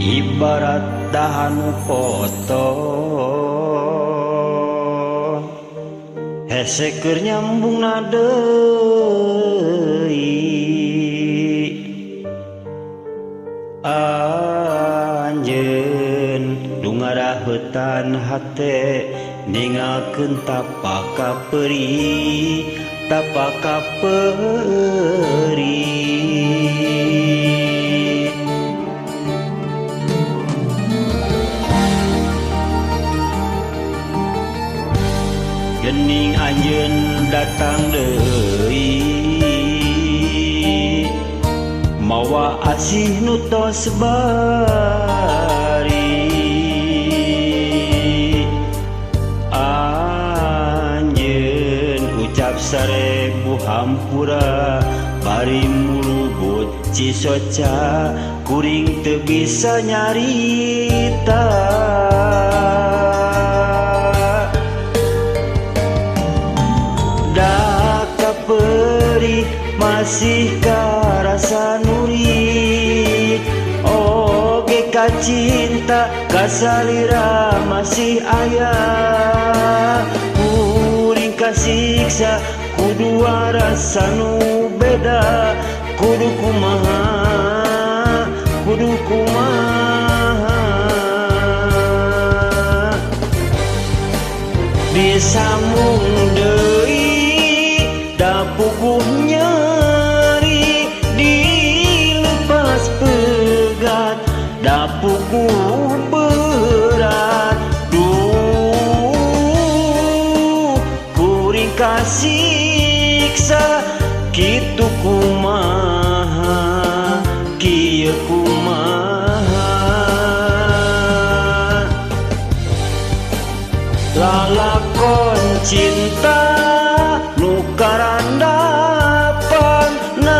Ibarat dahan foto hese keur nyambungna deui. Anjeun nu ngaraheutan hate ningalkeun tapak kapeuri, tapak kapeuri. Gening anjeun datang deui mawa asih nu tos bari. Anjeun ucap sarebu hampura bari murubut cisoca kuring teu bisa nyarita. Masih karasa nuri oge kacinta kasalira masih aya. Kuring kasiksa kudu rasa nu beda, kudu kumaha, kudu kumaha. Disambung deui da puguh nyeri dilepas pegat da puguh berat. Duh kuring kasiksa kitu kumaha, kieu kumaha. Lalakon cinta nu karandapan na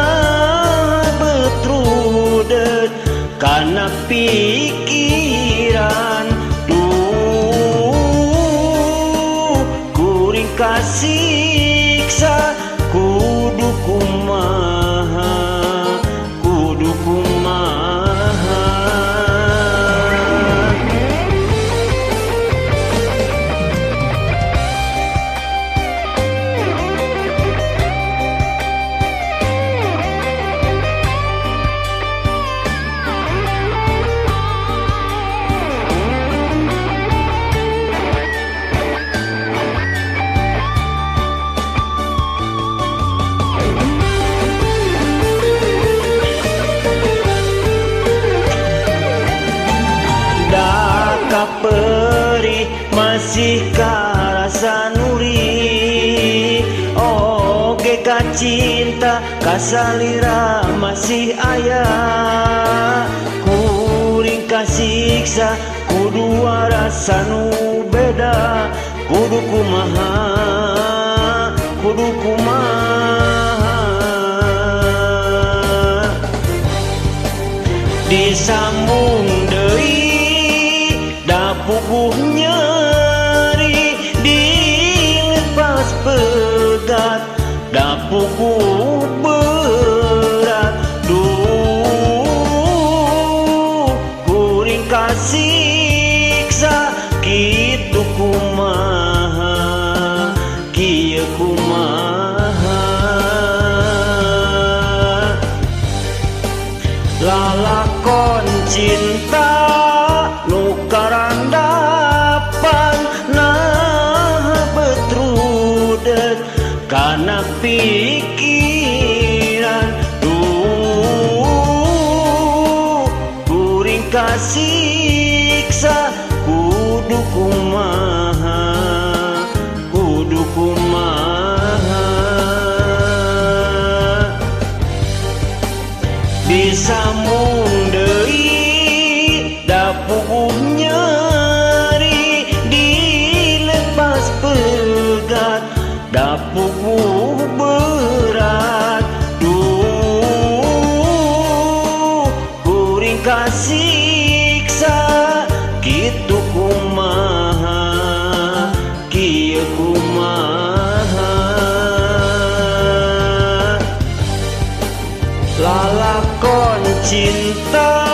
betrudet kana pikiran. Duh kuring kasiksa kudu kumaha, kudu kumaha. Kaperi masih karasa nuri oge kacinta kasalira masih aya. Kuring kasiksa kudu rasa nu beda, kudu kumaha, kudu kumaha. Disambung deui da puguh nyeri dilepas pegat da puguh berat. Duh kuring kasiksa kitu kumaha, kieu kumaha. Lalakon cinta nu karandapan nah betrudet kana pikiran. Duh kuring kasiksa kudu kumaha, kudu kumaha. Disambung deui da puguh nyeri dilepas pegat da puguh berat. Duh kuring kasiksa kitu kumaha, kieu kumaha. Lalakon cinta